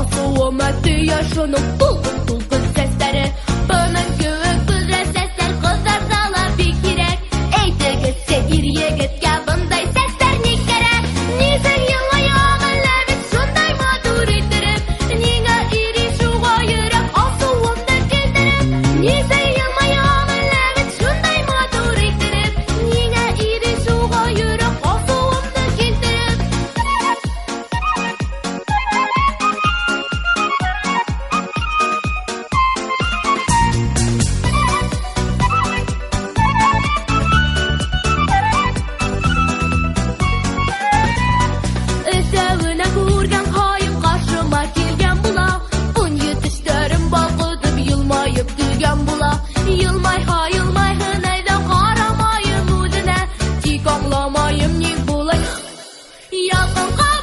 Асылыма тия шуның тулкын-тулкын сәсләре. Бының кебек бөдрә сәсләр кызларда ла бик кирәк. Әйтегезче, ир егеткә бындай сәсләр ник кирәк? Нисең елмаяң әллә бит шундай матур иттереп? Ниңә ири шуга йөрәк асылымны килтереп? Нисең елмаяң әллә бит шундай матур иттереп? Ниңә ири шуга йөрәк асылымны килтереп? Өстәвенә күргән һаен каршыма килгән була. 17 тешләрем балкытып елмаеп көлгән була. Елмайһа, елмайһын, әйдә карамаем үзенә. Тик аңламаем, ник болай якын.